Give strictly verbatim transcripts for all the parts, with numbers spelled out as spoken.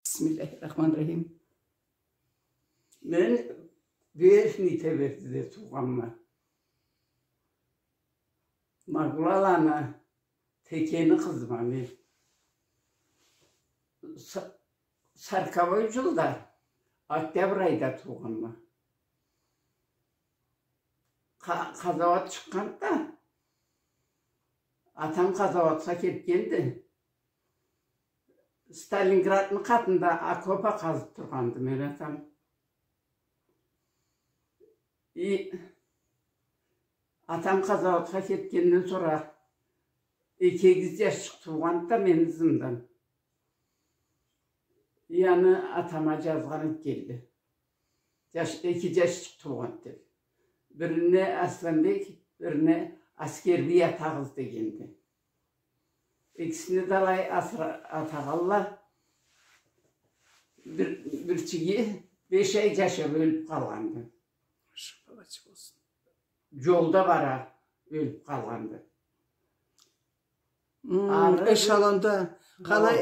Бисмиллахир-рахманир-рахим. Мен Верхний Тебердиде туугъанма. Магъулаланы Текени къызыма мен. Са-, сороковой джылда, октябрь айда туугъанма. Къа-, къазауат чыкъгъанды да, атам къазауатха кетгенди. Сталинградны къатында окопа къазыб тургъанды мени атам. И атам къазауатха кетгенден сора эки эгиз джашчыкъ туугъанды да мени ызымдан. И аны атама джазгъан этгенди. Джаш, эки джашчыкъ туугъанды деб. Бирине Асланбек, бирине Аскербий атагъыз дегенди. Экисине да алай асра-, атагъанла. Бир, бирчиги беш ай джашаб ёлюб къалгъанды. Шафагъатчы болсун. Джолда бара ёлюб къалгъанды. М, ары эшелонда. Къалай,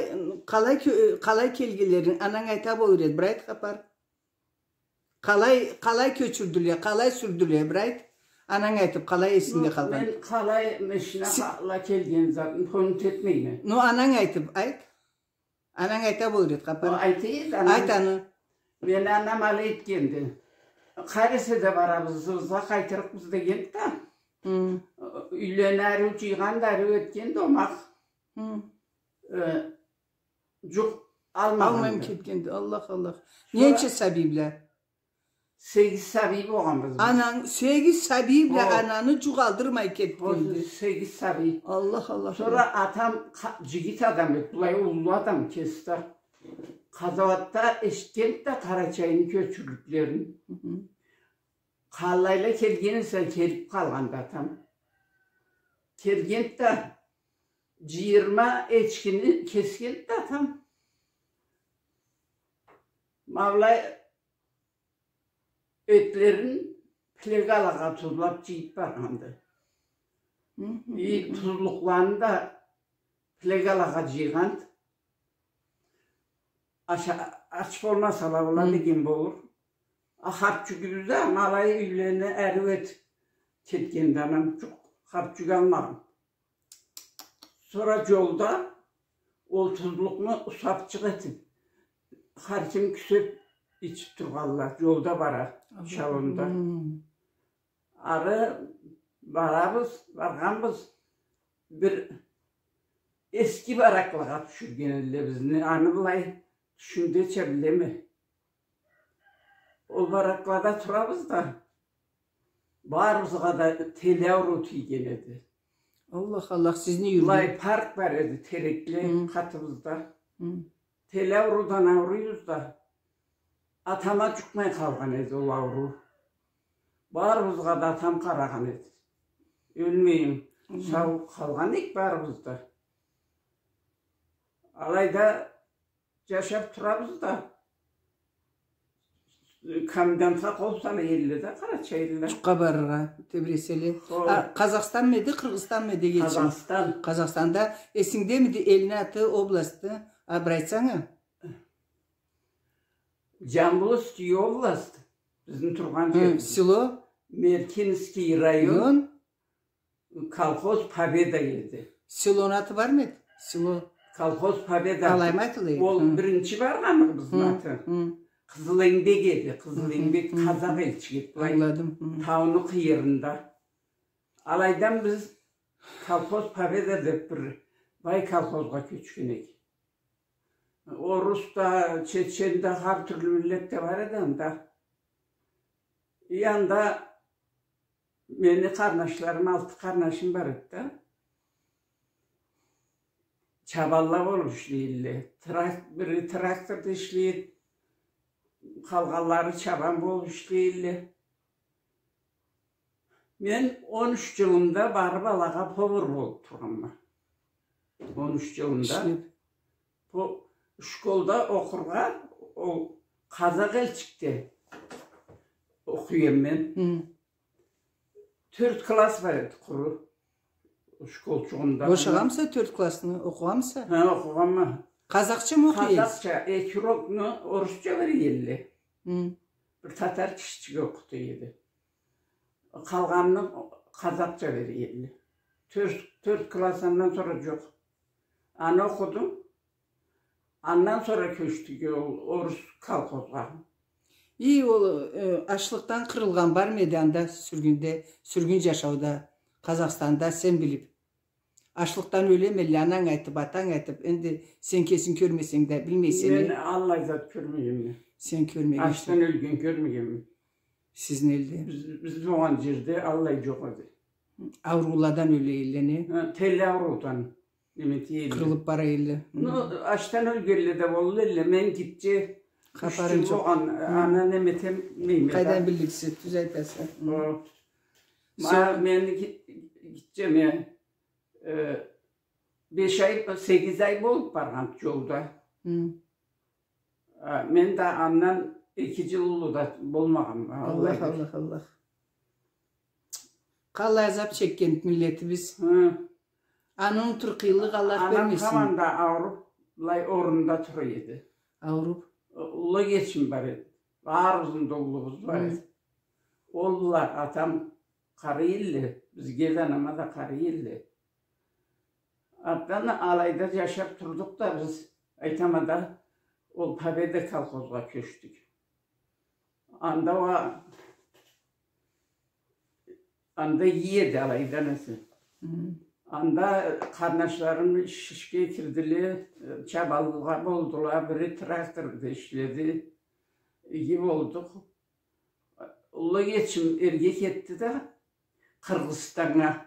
къалай кё-, къалай келгенлерин ананг айта болур эди, бир айт хапар. Къалай, къалай кёчюрдюле, къалай сюрдюле, бир айт. Ананг айтыб, къалай эсингде къалгъан? Ну, мен къалай машинала келген затын помнить этмейме. Ну, ананг айтыб, айт. Ананг айта болур эди, хапар. Ну, айтайым, анам. Айт аны. Мени анам алай этгенди. Къайры эсе да барабыз, ызыбызгъа къайтырыкъбыз дегенди да. Хы. Юйлени ариу джыйгъанды, ариу этгенди, омакъ. Хы. Э, джукъ алмагъанды. Алмайм кетгенди, Аллах, Аллах. Сора ненча сабий бла? Сегиз сабий болгъанбыз биз. Ананг сегиз сабий бла ананы джукъ алдырмай кетгенди. Хо, сегиз сабий. Аллах, Аллах, Аллах. Сора атам къа-, джигит адам эди, былай уллу адам кеси да. Къазауатда эшитгенди да Къарачайны кёчюрлюклерин. Хы-хы. Къалайла келген эсе, келиб къалгъанды атам. Келгенди да, джыйырма эчкини кесгенди да атам. Ма былай этлерин плегалагъа тузлаб джыйыб баргъанды. Хы-хы. И тузлукъланы да плегалагъа джыйгъанды. Ач, ач болмасала бола деген болур. А харчюгюбюз да, ма алай юйлени ариу этиб кетгенди анам, джукъ харчюг алмагъан. Сора джолда ол тузлукъну усабчыкъ этиб, харчын кюсеб ичиб тургъанла, джолда бара, эшелонда. Хы. Ары барабыз, баргъанбыз, бир эски бараклагъа тюшюрген эдиле бизни. Аны былай тюшюмдеча билеме. Ол бараклада турабыз да, барыбызгъа да теле ауруу тийген эди. Аллах, Аллах, сизни юйде. Былай парк бар эди, терекли къатыбызда. Хы. Теле ауруудан ауруйбуз да, атама джукъмай къалгъан эди ол ауруу. Барыбызгъа да атам къарагъан эди. Ёлмейин, сау къалгъан эдик барыбыз да. Алайда джашаб турабыз да, комендантха къол сала эдиле да къарачайлыла. Джукъгъа барыргъа тебреселе. Хо. А, Къазахстанмы эди, Къыргъызстанмы эди, эгечим? Къазахстан. Къазахстанда. Эсингдемиди элни аты, областы? А, бир айтсанг а. Джамбулский область, бизни тургъан джерибиз. Село? Меркинский район. Район? Колхоз Победа эди. Селону аты бармы эди? Село. Колхоз Победа. Алаймы айтыла эди? Ол биринчи баргъаныбызны аты. Къызыл Энгбек эди. Къызыл Энгбек къазакъ элчик эди. Былай, ангыладым. Тауну къыйырында. Алайдан биз Колхоз Победа деб бир бай колхозгъа кёчген эдик. Орус да, чечен да, хар тюрлю миллет да бар эди анда. И анда мени къарнашларым, алты къарнашым бар эди да. Чабанла болуб ишлей эдиле. Трак-, бири тракторда ишлей эди, къалгъанлары чабан болуб ишлей эдиле. Мен он юч джылымда барыб алагъа повар болуб тургъанма. Он юч джылымда. Ишлеб. По-, школда окъургъа, ол Къазакъ элчикде окъуй эдим мен. Хы. Тёрт класс бар эди къуру школчугъумда. Бошагъанмыса тёрт классны, окъугъанмыса? Хы, окъугъанма. Къазакъчамы окъуй эдигиз? Къазакъча, эки урокну орусча бере элле. Хы. Бир татар кишичик окъута эди. Къалгъанын къазакъча бере элле. Тёрт, тёрт класс андан сора жокъ. Аны окъудум. Андан сора кёчдюк ол орус колхозгъа. И ол, э, ачлыкъдан къырылгъан бармы эди анда сюргюнде, сюргюн жашауда, Къазахстанда, сен билип? Ачлыкъдан ёлеме элле, ананг айтып, атанг айтып, энди сен кесинг кёрмесенг да, билмейсе. Мен аллай зат кёрмегенме. Сен кёрмегенсе. Ачдан ёлген кёрмегенме. Сизни элде. Биз, биз болгъан жерде аллай жокъ эди. Аурууладан ёле элле, не? Ха, теле ауруудан. Неме эте элле. Къырылып бара элле. Ну, ачдан ёлгенле да болду элле. Мен гитче, хапарым жокъ. Болгъан, ана неме этмейме да. Къайдан биллик сиз, тюз айтаса. О. Ма, мен ги-, гитчеме, э, беш ай, сегиз ай болуп баргъан жолда. Хы. А, мен да андан эки жыл уллу да болмагъанма. Аллах, Аллах, Аллах. Къаллай азап чекген миллетибиз. Хы. Аны унутур къыйынлыкъ Аллах бермесин. Анам хаманда ауруп, былай орунда тура эди. Ауруп. Уллу эгечим бар эди. Барыбызны да уллубуз бар эди. Хы. Ол бла атам къарай элле, бизге да, анама да къарай элле. Артдан алайда жашап турдукъ да биз, айтама да, ол Победа колхозгъа кёчдюк. Анда уа, анда иги эди алайдан эсе. Хы. Анда къарнашларым ишге кирдиле, чабалгъа болдула, бири тракторда ишледи. Иги болдукъ. Уллу эгечим эрге кетди да, Къыргъызстаннга.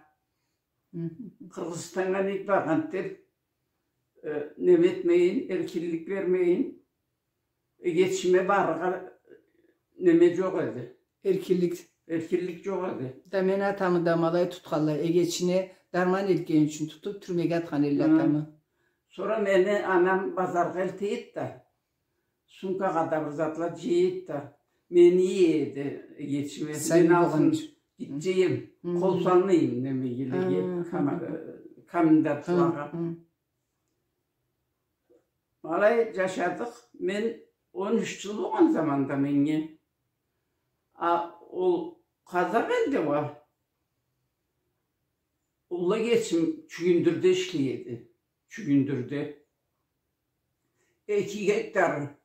Хы. Къыргъызстаннга нек баргъанды деп, э, неме этмейин, эркинлик бермейин, эгечиме барыргъа неме жокъ эди. Эркинлик. Эркинлик жокъ эди. Да мен атамы да ма алай тутханла, эгечине дарман этгени ючюн тутуп, тюрмеге атхан элле атамы. Хы. Сора мени анам базаргъа элте эди да, сумкагъа да бир затла жыя эди да, мени ие эди эгечиме. Мен алгъын гитче эм, къол салмай эм немегелеге, комендантлагъа. Алай жашадыкъ. Мен он юч жыл болгъан заманда меннге. А ол къазакъ элде уа уллу эгечим чюгюндюрде ишлей эди. Чюгюндюрде. Эки гектар,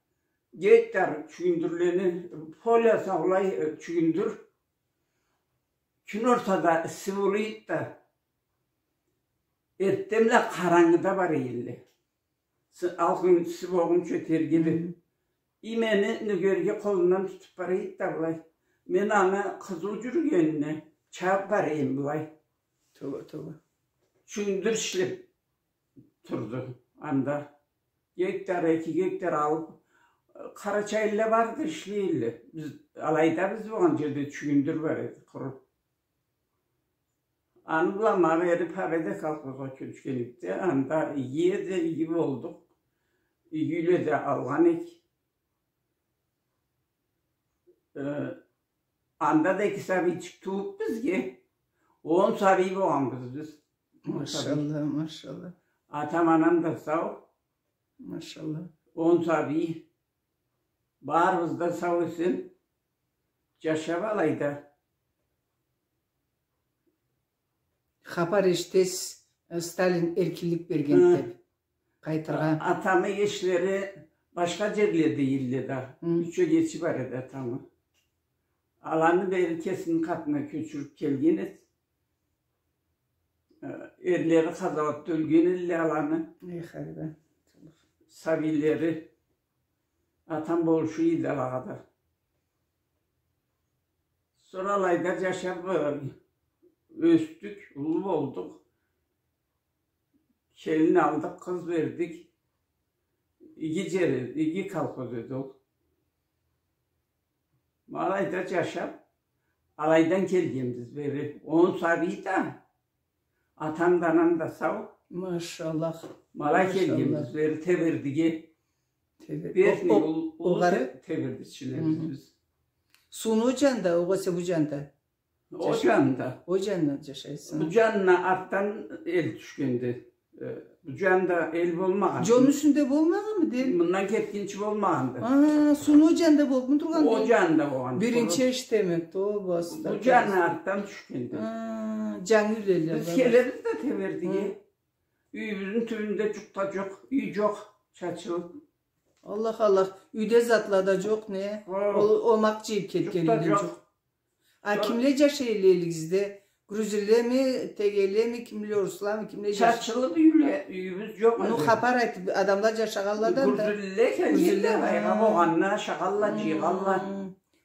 гектар чюгюндюрлени, поля саулай, э, чюгюндюр. Кюн ортада ыссы болуйду да, эртденбла къарангыда бара элле. Алкъын ыссы болгъунчу этерге деп. И мени нёгерге къолундан тутуп бара эди да былай. Мен аны къызыу жюрюгенине чабып бара эм былай. Тоба, тоба. Чюгюндюр ишлеп турду анда. Гектар, эки гектар алып, къарачайлыла барды, ишлей элле. Биз, алайда биз болгъан жерде чюгюндюр бар эди, къуру. Аны бла ма бери Победа колхозгъа кёчген эдик да, анда иги эди, иги болдукъ. Иги юйле да алгъан эдик. Э, анда да эки сабийчик тууп бизге, он сабий болгъанбыз биз. Он сабий. Машалла, машалла. Атам, анам да сау. Машалла. Он сабий. Барыбыз да сау-эсен жашап алайда. Хапар эшитесиз, э, Сталин эркинлик берген деп. Къайтыргъа. А-, атамы эгечлери башха жерледе элле да. Хы. Юч эгечи бар эди атамы. Аланы бери кесини къатына кёчюрюп келген эди. Э, эрлери къазауатда ёлген элле аланы. Эй, хайран. Сабийлери. Атам болушу эди алагъа да. Сора алайда жашап, э, ёсдюк, уллу болдукъ. Келин алдыкъ, къыз бердик. Иги жер эди, иги колхоз эди ол. Ма алайда жашап, алайдан келгенбиз бери. Он сабий да, атам да, анам да сау. Машаллах. Ма алай келгенбиз бери Тебердиге. Тебер-, Верхний, о, о, уллу огъары? Те-, Тебердичилерибиз биз. Сууну о жанда, огъесе бу жанда? О жанында. О жанында жашайсыз. Бу жанына артдан эл тюшгенди. Э, Бу джанда эл болмагъан. Джолну юсюнде болмагъанмы, дел? Мындан кетгинчи болмагъанды. А, сууну о джанда болубму тургъанды? О джанда болгъанды. Биринчи эшитеме, тоба, астагъфируллах. Бу джаны артдан тюшгенди. А, джангы юйле. Биз келебиз да Тебердиге. Юйюбюзню тюбюнде джукъ да джокъ, юй джокъ, чачылыб. Аллах, Аллах, юйде затла да джокъ, не? Хо. Ол омакъ джыйыб кетген юйден джокъ. А кимле джашай элле элигизде? Грузинлеми, тегелеми, кимле, орусламы, кимле джашай? Чачылыб юйле, юйюбюз джокъ эди. Ну, хапар айтыб, адамла джашагъанладан да. Грузинле келгенле, былайгъа болгъанла, ашагъанла, джыйгъанла.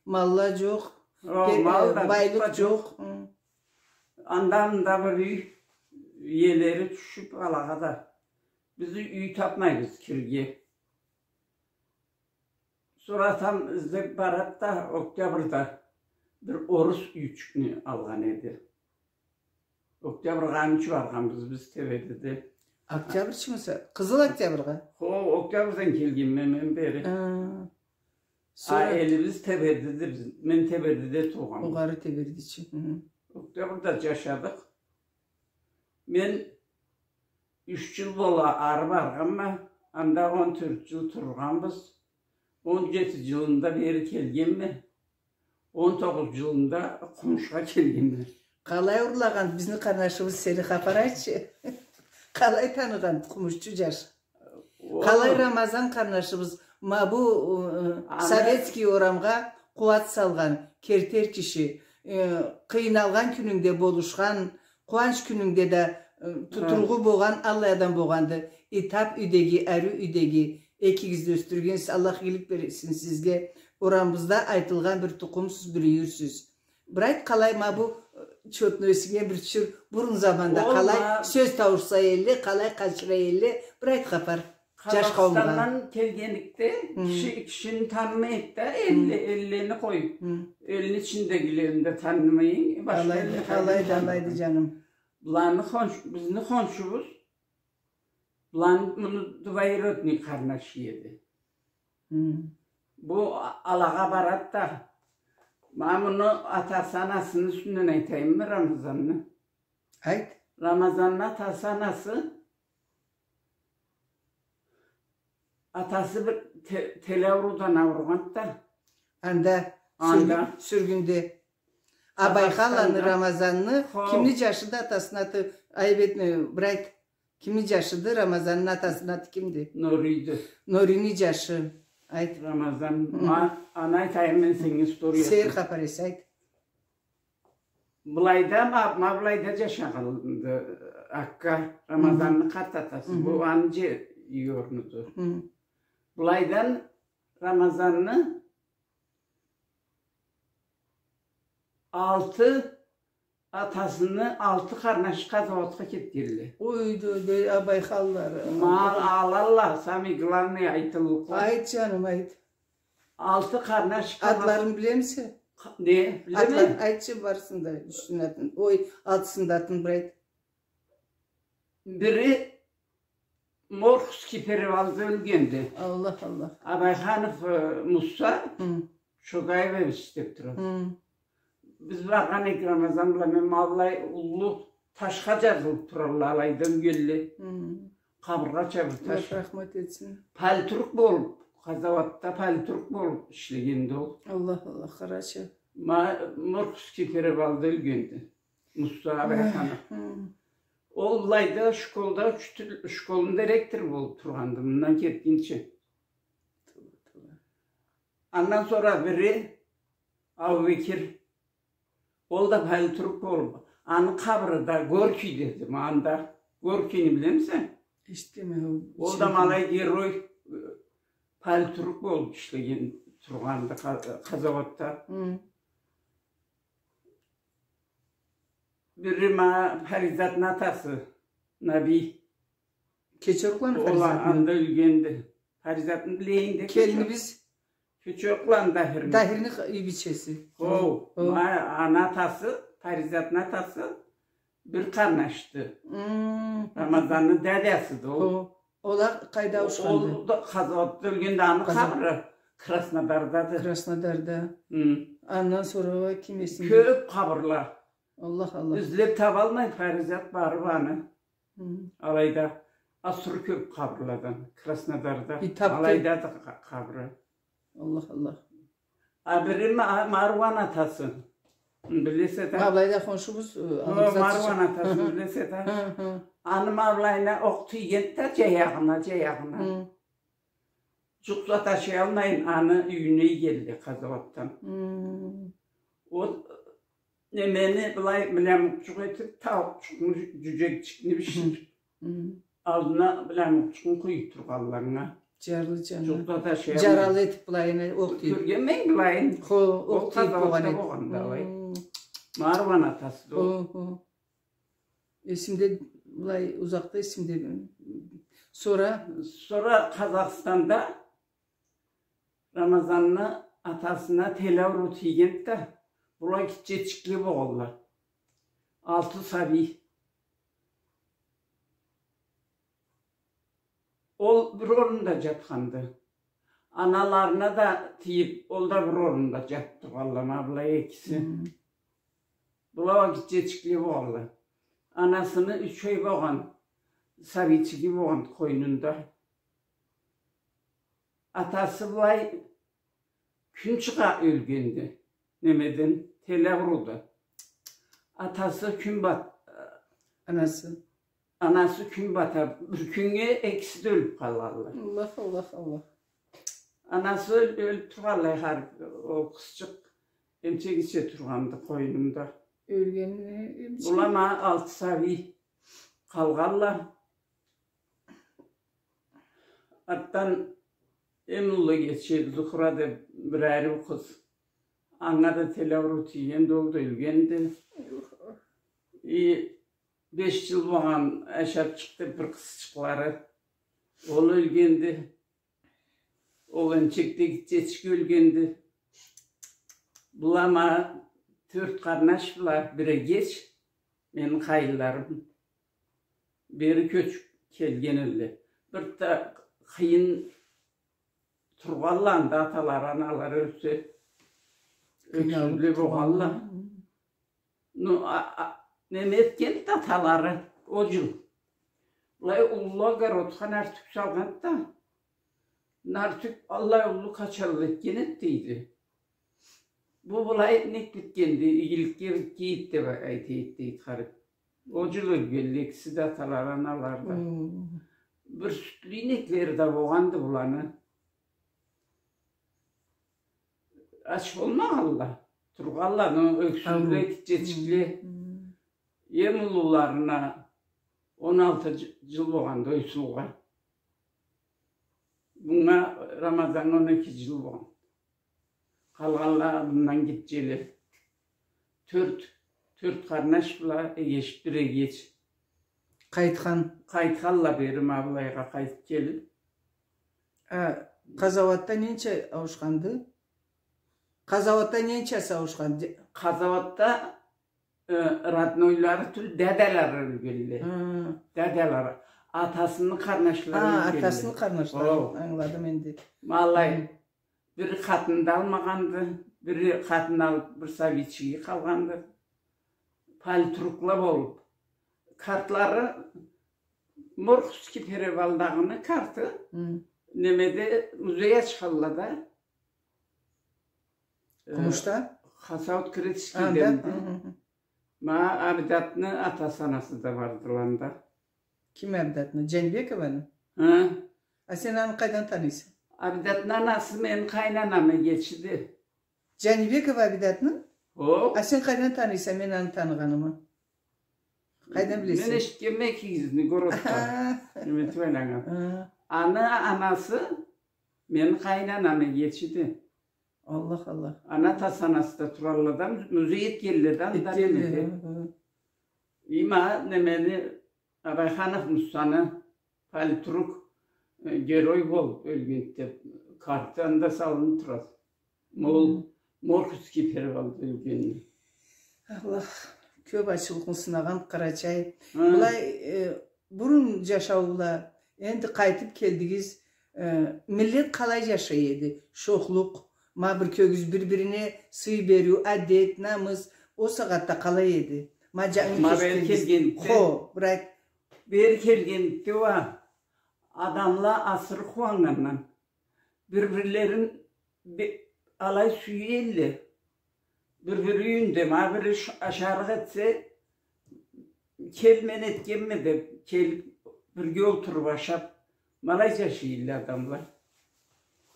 Малла джокъ. О, мал да, байлыкъ джокъ. Анда-мында бир юй иелери тюшюб алагъа да. Биз юй табмайбыз кирирге. Сора атам излеб барад да, Октябрда бир орус юйчюкню алгъан эди. Октябргъа ниче баргъанбыз биз Тебердиде. Октябрчымыса? Къызыл Октябргъа? Хо, Октябрдан келгенме мен бери. А, сора элибиз Тебердиде биз. Мен Тебердиде туугъанма. Огъары Тебердичи. Хы-хы. Октябрда джашадыкъ. Мен юч джыл бола ары баргъанма, анда он тёрт джыл тургъанбыз. Он джети джылында бери келгенме. Он тогъуз джылында Къумушха келгенме. Къалай урлагъан бизни къарнашыбыз сени, хапар айтчы. Къалай таныгъан къумушчу джаш? Къалай Рамазан къарнашыбыз ма бу, э, Советский орамгъа къууат салгъан, кертер киши, э, къыйналгъан кюнюнгде болушхан, къууанч кюнюнгде да, э, тутургъу болгъан, аллай адам болгъанды. И таб юйдеги, ариу юйдеги, экигиз да ёсдюргенсиз, Аллах игилик берсин сизге. Орамыбызда айтылгъан бир тукъумсуз, бир юйюрсюз. Бир айт, къалай ма бу, э, чотну эсинге бир тюшюр, бурун заманда къалай сёз тауушса элле, къалай къачыра элле, бир айт хапар. Джаш къауумгъа. Къазахстандан келгенликде киши кишини танымайыкъ да, элле-, эллени къой. Элни ичиндегилерин да танымайыкъ, башха элни къайдан таныйыкъ? Алайды, алайды, джаным. Быланы хонш-, бизни хоншубуз, быланы, муну двоюродный къарнашы эди. Бу а-, алагъа барад да. Ма муну атасы, анасыны юсюнден айтайыммы, Рамазанны? Айт. Рамазанны атасы, анасы, атасы бир те-, теле ауруудан ауругъанды да. Анда, анда. Сюргю-, сюргюнде. Абайханланы, Рамазанны, кимни джашыды атасыны аты? Айбетни, бир айт. Кимни джашыды? Рамазанны атасыны аты кимди? Норийди. Норийни джашы. Айт. Рамазан. Ма, аны айтайым мен сеннге историясын. Сейир хапар эсе, айт. Былайда, ма, ма былайда джашагъанды Акка, Рамазанны къарт атасы. Бу аны джер орнуду. Былайдан Рамазанны алты, атасыны алты къарнашы къазауатха кетгенле. Ой, да, да, Абайханлары. Мал алалла, самый главный айтыллыкъла. Айт, джаным, айт. Алты къарнашы къазауат-. Атларын билемисе? Къа-, не, билеме. Атларын айтчы, барысын да, ючюсюню атын. Ой, алтысын да атын бир айт. Бири Морховский перевалда ёлгенди. Аллах, Аллах. Абайханов, э, Мусса, Шогаевич деб турады. Биз баргъан эдик Рамазан бла мен, ма аллай уллу ташха джазылыб туралла, алайда ёлгенле. Къабыргъача бир таш. Аллах рахмат этсин. Политрук болуб, къазауатда политрук болуб ишлегенди ол. Аллах, Аллах, къарачы. Ма-, Морховский перевалда ёлгенди. Мусса Абайханов. Ол былайда школда учитель, школну директору болуб тургъанды, мындан кетгинчи. Андан сора бири Абубекир. Ол да политрук болуб. Аны къабыры да Горькийдеди, ма анда. Горькийни билемисе? Эшитгенме. Ол да ма алай герой, э, политрук болуб ишлеген тургъанды къа-, къазауатда. Бири ма Паризатны атасы, Наби. Кечерукланы Паризатны. Ол анда ёлгенди. Паризатны билейин да. Келинибиз. Кечерукланы Дахирни. Дахирни ха-, ибичеси. Хо, ма аны атасы, Паризатны атасы бир къарнашды. Рамазанны дядясыды ол. Хо. Ол а къайда ауушханды? Ол да къазауатда ёлгенди, аны къабыры Краснодардады. Краснодарда. Андан сора ким эсинде? Кёб къабырла. Аллах, Аллах. Излеб табалмай Паризат барыб аны. Алайда Асуру кёб къабырладан, Краснодарда. Алайда да къа-, къабыры. Аллах, Аллах. А бири Ма-, Маруаны атасы. Билесе да. Ма былайда хоншубуз, э, Маруаны атасы, билесе да. Аны ма былайына окъ тийгенди да, джаягъына, джаягъына. Джукъ зат ашаялмайын, аны юйюне ийгенле къазауатдан. Ол немени былай мылямукъчукъ этиб, тауукъчукъну, джюджекчикни бишириб, алдына мылямукъчукъну къуюб тургъанла анга. Джарлы джаны. Джукъ зат ашаялмайын. Джаралы этиб былайына окъ тийиб. Кёргенме былайын. Хо, окъ тийиб къазауатда болгъан эди. Маруаны атасыды ол. Хо, хо. Эсимде, былай узакъда эсимде. Сора? Сора Къазахстанда Рамазанны атасына теле ауруу тийгенди да, была гитчечикле болгъанла. Алты сабий. Ол бир орунда джатханды. Аналарына да тийиб, ол да бир орунда джатыб тургъанла ма была экиси. Была уа гитчечикле болгъанла. Анасыны юч ай болгъан сабийчиги болгъан къойнунда. Атасы былай кюн чыгъа ёлгенди. Немеден, теле аурууда. Атасы кюн бат-, анасы. Анасы кюн бата. Бир кюннге экиси да ёлюб къалгъанла. Аллах, Аллах, Аллах. Анасы ёл-, ёлюб тургъанлай, хар, ол къызчыкъ эмчек иче тургъанды къойнунда. Ёлгенни эмчек. Была ма алты сабий къалгъанла. Артдан эм уллу эгечи Зухра деб бир ариу къыз. Анга да теле ауруу тийгенди, ол да ёлгенди. И беш джыл болгъан Ашатчыкъ деб бир къызчыкълары. Ол ёлгенди. Ол эмчекде гитчечик ёлгенди. Была ма тёрт къарнаш была, бир эгеч, мени къайынларым. Бери кёчюб келген элле. Бир да къыйын тургъанла анда аталары, аналары ёлсе, ёксюзле болгъанла. Ну, а, а, неме этгенди аталары ол джыл. Былай уллу огородха нартюх салгъанды да. Нартюх аллай уллу качалла этген эди, дейди. Бу былай нек битгенди, игиликге битгенди деб айта эди, дейди, харип. Ол джыл ёлгенле экиси да, аталары, аналары да. Бир сютлю ийнеклери да болгъанды буланы. Ач болмагъанла, тургъанла, но ёксюзле, гитчечикле. Эм уллуларына он алты джы-, джыл болгъанды Ойсулгъа. Мынга, Рамазаннга, он эки джыл болгъан. Къалгъанла мындан гитчеле. Тёрт, тёрт къарнаш бла эгеч, бир эгеч. Къайтхан. Къайтханла бери, ма былайгъа къайтыб келиб. А, къазауатда ненча ауушханды? Къазауатда ненчасы ауушханды? Къазауатда, э, роднойлары тюл, дадалары ёлгенле. Хы. Дадалары. Атасыны къарнашлары ёлгенле. Атасыны къарнашлары. О. Ангыладым энди. Ма алай. Хы. Бири къатын да алмагъанды, бири къатын алыб, бир сабийчиги къалгъанды. Политрукла болуб. Картлары Морховский перевалдагъыны карты, немеде музей ачханла да. Э, Къумушда? Хасаут Крытскийденди. Ма Абидатны атасы-анасы да бардыла анда. Ким Абидатны? Джанибекованы? Хы. А сен аны къайдан таныйса? Абидатны анасы мени къайнанамы эгечиди. Джанибекова Абидатны? О. А сен къайдан таныйса, мен аны таныгъанымы? Къайдан билесе? Мен эшитгенме экигизни городда. Аха. Неме этиб айланнган. Хы. Аны анасы мени къайнанамы эгечиди. Аллах, Аллах. Аны атасы-анасы да туралла да, музей этгенле да, анда немеде. Этгенле, хы. Има немени, Абайханов Мусаны политрук, э, герой болуб ёлгенди деб, карты анда салыныб турады. Ол Морховский перевалда ёлгенди. Аллах, кёб ачылыкъны сынагъан Къарачай. Хы. Былай, э, Бурун джашаула, энди къайтыб келдигиз, э, миллет къалай джашай эди? Шохлукъ, ма бир кёгюз, бир-бирине сый бериу, адет, намыс, ол сагъатда къалай эди? Ма джангы... Ма бери келгенде. Хо, бир айт. Бери келгенде уа, Адамла асыры къууаннгандан, бир-бирлерин бе-, алай сюе элле. Бир-бири юйюнде, ма бири ш-, ашарыкъ этсе, кел, мен этгенме деп, келип, бирге олтуруп ашап, ма алай жашай элле адамла.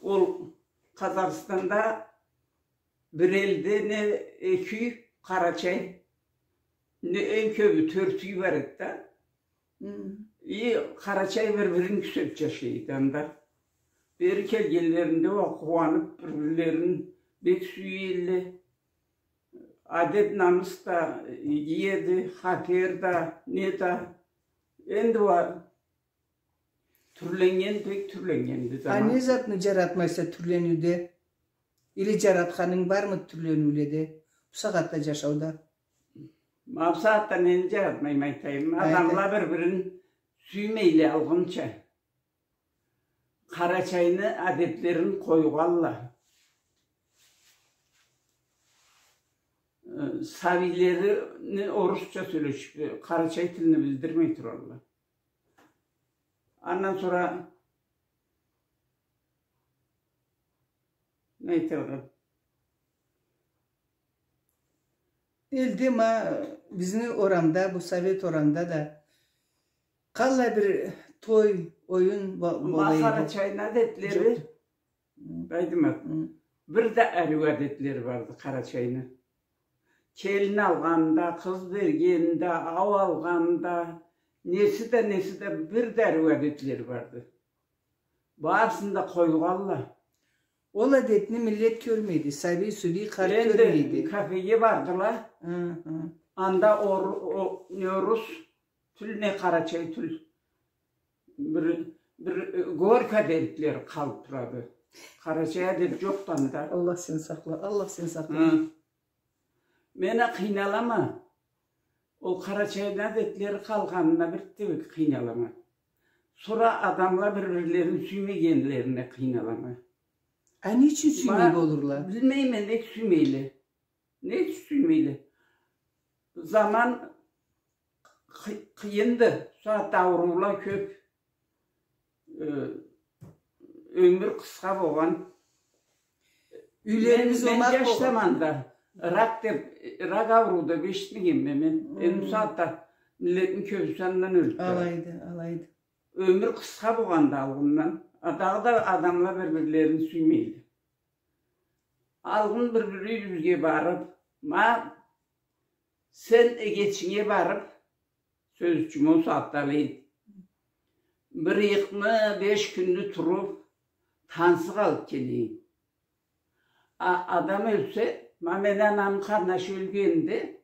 Ол Къазахстанда бир элде не эки юй къарачай, не эм кёбю тёрт юй бар эди да. Хы. И къарачай бир-бирин кюсеп жашай эди анда. Бери келгенлеринде уа къууанып, бир-бирлерин бек сюе элле. Адет-намыс да иги эди, хатер да, не да. Энди уа тюрленнген, бек тюрленнгенди заман. А не затны жаратмайса тюрлениуде? Или жаратханынг бармыды тюрлениуледе? Бусагъатда жашауда. Ма бусагъатда нени жаратмайма, айтайым? Айта. Адамла бир-бирин сюймейле алгъынча. Къарачайны адетлерин къойгъанла. Э, сабийлерини орусча сёлешип, э, къарачай тилни билдирмей туралла. Андан сора не айтыргъа? Элде ма, бизни орамда, бу Совет орамда да къаллай бир той, оюн бо-, бола эди. Ма къарачайны адетлери, жокъду. Хы. Айтайым, хы, бир да ариу адетлери барды къарачайны. Келин алгъанда, къыз бергенде, ау алгъанда, неси да, неси да бир да ариу адетлери барды. Барысын да къойгъанла. Ол адетни миллет кёрмейди, сабий, сюбий, къарт кёрмейди. Энди кафеге бардыла. Хы, хы. Анда ор-, о-, не орус тюл, не къарачай тюл. Бир, бир, э, горько адетлери къалып турады. Къарачай адет жокъду анда. Аллах сен сакъла, Аллах сен сакъла. Хы. Мен а къыйналама. Ол къарачайны адетлери къалгъанына бир тюбек къыйналама. Сора адамла бир-бирлерин сюймегенлерине къыйналама. А не ючюн сюймей болурла? Билмейме, нек сюймейле. Нек сюймейле? Заман къы-, къыйынды. Бусагъатда ауруула кёп. Э, ёмюр къысха болгъан. Юйлерибиз омакъ болгъан. Мен, мен жаш заманда рак деп, рак ауруу деп эшитмегенме мен. Хы. Энди бусагъатда миллетни кёбюсю андан ёлюп тура. Алайды, алайды. Ёмюр къысха болгъанды алгъындан. А дагъыда адамла бир-бирлерин сюймейле. Алгъын бир-бири юйюбюзге барып, ма сен эгечинге барып, сёз ючюн, ол сагъатда алай эди. Бир ыйыкъны, беш кюнню туруп, тансыкъ алып келейин. А адам ёлсе, ма мени анамы къарнашы ёлгенинде,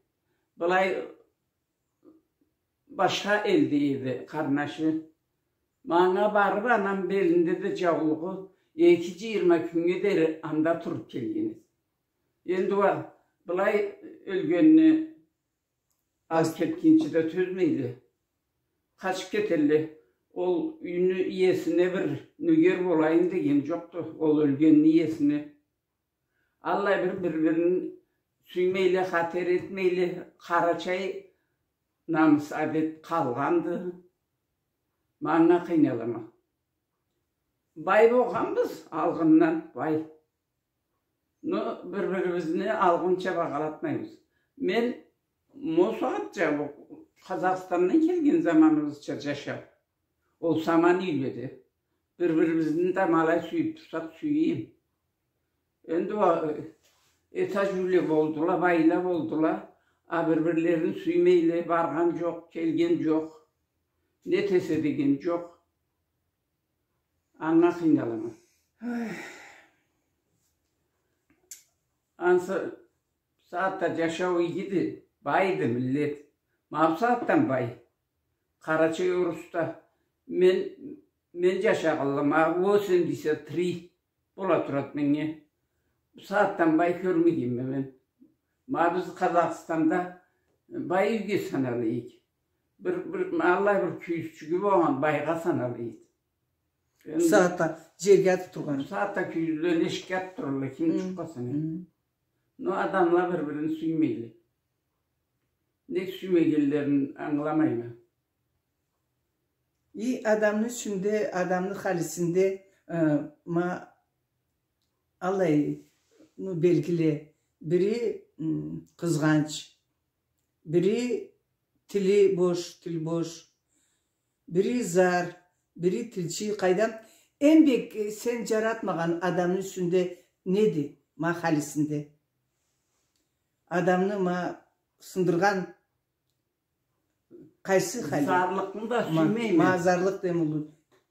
былай башха элде эди къарнашы. Ма анга барып, анам белинде да жаулугъу, эки жыйырма кюннге дери анда туруп келген эди. Энди уа былай ёлгенни алып кетгинчи да тёзмейле. Къачып кетелле. Ол юйню иесине бир нёгер болайым деген жокъду. Ол ёлгенни иесине. Аллай бир, бир-бирин сюймейле, хатер этмейле, къарачай намыс, адет къалгъанды. Ма анга къыйналама. Бай болгъанбыз алгъындан, бай. Но бир-бирибизни алгъынча багъалатмайбыз. Мен ма ол сагъатча, бу Къазахстандан келген заманыбызча жашап, ол саман юйледе бир-бирибизни да ма алай сюйюп турсакъ, сюйюп. Энди уа, э, этаж юйле болдула, байла болдула, а бир-бирлерин сюймейле, баргъан жокъ, келген жокъ, не этесе деген жокъ. Анга къыйналама. Ой. Ансы сагъатда жашау игиди, байды миллет. Ма бусагъатдан бай. Къарачай, орус да. Мен, мен жашагъанлы, ма восемьдесят три бола турады меннге. Бусагъатдан бай кёрмегенме мен. Ма биз Къазахстанда бай юйге санала эдик. Бир, бир, ма аллай бир кюйюзчюгю болгъан байгъа санала эди. Энди бусагъатда жерге атып тургъан. Бусагъатда кюйюзлени эшикге атып туралла, ким чукъгъа санай. Но адамла бир-бирин сюймейле. Нек сюймегенлерин ангыламайма. И адамны юсюнде, адамны халисинде, э, ма аллай, ну, белгиле. Бири, м, къызгъанч, бири тили бош, тил бош, бири зар, бири тилчи. Къайдам, эм бек, э, сен джаратмагъан адамны юсюнде неди, ма халисинде? Адамны ма сындыргъан къайсы хали? Зарлыкъны да сюймейме. Ма зарлыкъ дем уллу.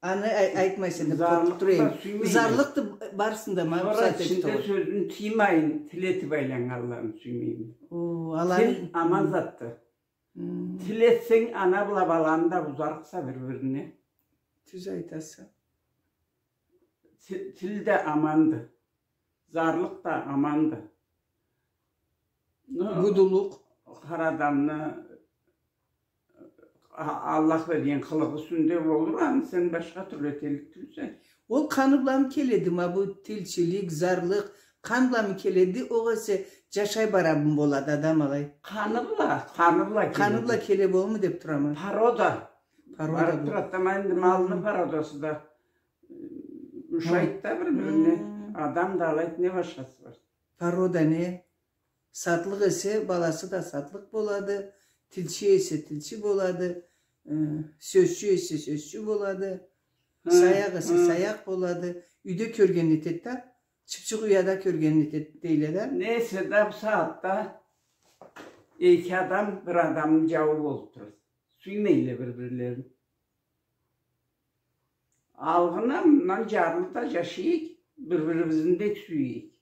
Аны ай-, айтмайса да, къоркъуп тура эдим. Зарлыкъны да сюймейме. Зарлыкъ да барысын да, ма... Сора ичинде сёзюн тыймайын, тил этип айланнганларын сюймейме. О, аланы... Тил аман затды. Хм. Тил этсенг, ана бла баланы да бузарыкъса бир-бирине. Тюз айтаса. Ти-, тил да аманды. Зарлыкъ да аманды. Ну, гудулукъ. Хар адамны а-, Аллах берген къылыгъы юсюнде болур, аны сен башха тюрлю эталлыкъ тюлсе. Ол къаны бламы келеди, ма бу тилчилик, зарлыкъ, къан бламы келеди, огъесе джашай барабын болады адам алай? Къаны бла, къаны бла келеди. Къаны бла келе болурму деп турама. Порода. Порода. Барып турады да, ма энди малны породасы да, э, ушайды да бир-бирине. Хм. Адам да алайды, не башхасы бар? Порода не? Сатлыкъ эсе, баласы да сатлыкъ болады, тилчи эсе, тилчи болады, э, сёзчю эсе, сёзчю болады, хы, саякъ эсе, хы, саякъ болады. Юйде кёргенин этеди да, чыпчыкъ уяда кёргенин этеди, дейле да. Не эсе да, бу сагъатда эки адам бир адамны джауу болуп турады. Сюймейле бир-бирлерин. Алгъын а мындан джарлы да джашайыкъ, бир-бирибизни бек сюйейик.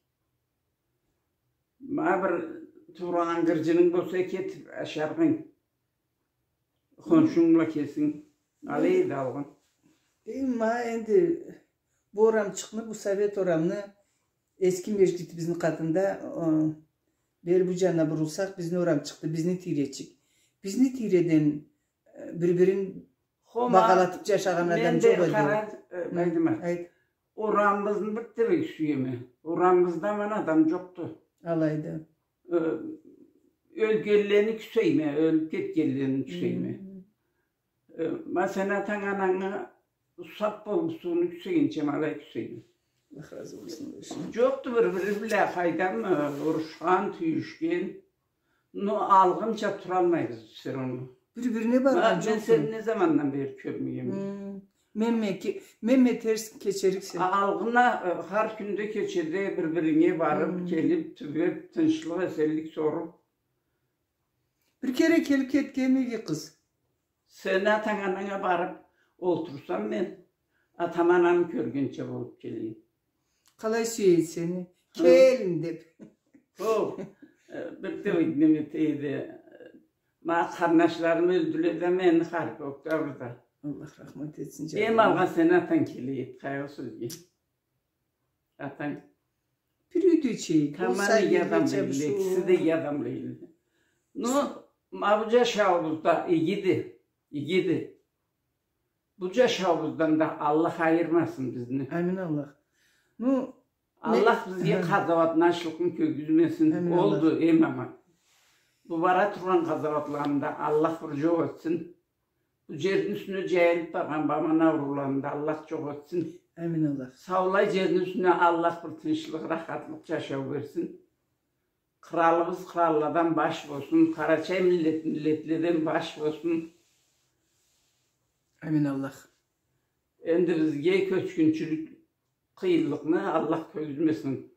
Ма бир туура ангырджынынг болса, кетип ашаргъынг. Хоншунг бла кесинг. Алай эди алгъын. Э, ма энди бу орамчыкъны, бу Совет орамны эски межгитибизни къатында, э, бери бу джанына бурулсакъ, бизни орамчыкъды, бизни тийречик. Бизни тийреден, э, бир-бирин багъалатып джашагъан адам джокъ эди. Хома, мен да къара, э, хы, Байдымат, айт. Орамыбызны бек да бек сюеме. Орамыбызда аман адам джокъду. Алайды. Э, ёлгенлени кюсейме, ёлюп кетгенлени кюсейме. Хы. Э, ма сени атанг-ананга усап болуп, сууну кюсегинчи, ма алай кюсейме. Аллах разы болсун, башым. Джокъду бир-бири бла къайдам, э, урушхан, тюйюшген. Но алгъынча туралмайбыз всё равно. Бир-бирине баргъан джокъду. Ма мен сени не замандан бери кёрмегенме. Хм. Менме ке-, менме терс кечериксе. Алгъын а, э, хар кюнде кечеде бир-биринге барып, хм, келип, тюбеп, тынчлыкъ, эсенлик соруп. Бир кере келип кетгенме эки къыз. Сени атанг-ананга барып олтурсам мен, атам-анамы кёргенча болуп келейим. Къалай сюе эди сени? Хы. Келин деп. О, э, бир да неме эте эди. Ма къарнашларым ёлдюле да мени, харби октябрда. Аллах рахмат этсин, джаным. Эм алгъа сени атанг келе эди, къайгъы сёзге. Атанг. Бир юйде чейик. Тамам иги адам эдиле, экиси да иги адам эдиле. Ну, ма бу джашауубузда игиди, игиди. Бу джашауубуздан да Аллах айырмасын бизни. Амин Аллах. Ну, Аллах бизге къазауатны, ачлыкъны кёргюзмесин. Амин Аллах. Олду, эм аман. Бу бара тургъан къазауатланы да Аллах бир джокъ этсин. Бу джерни юсюне джайылып баргъан бу аман аурууланы да Аллах джокъ этсин. Амин Аллах. Саулай джерни юсюне Аллах бир тынчлыкъ, рахатлыкъ, джашау берсин. Къралыбыз къралладан баш болсун, къарачай миллет миллетледен баш болсун. Амин Аллах. Энди бизге кёчгюнчюлюк, къыйынлыкъны Аллах кёргюзмесин.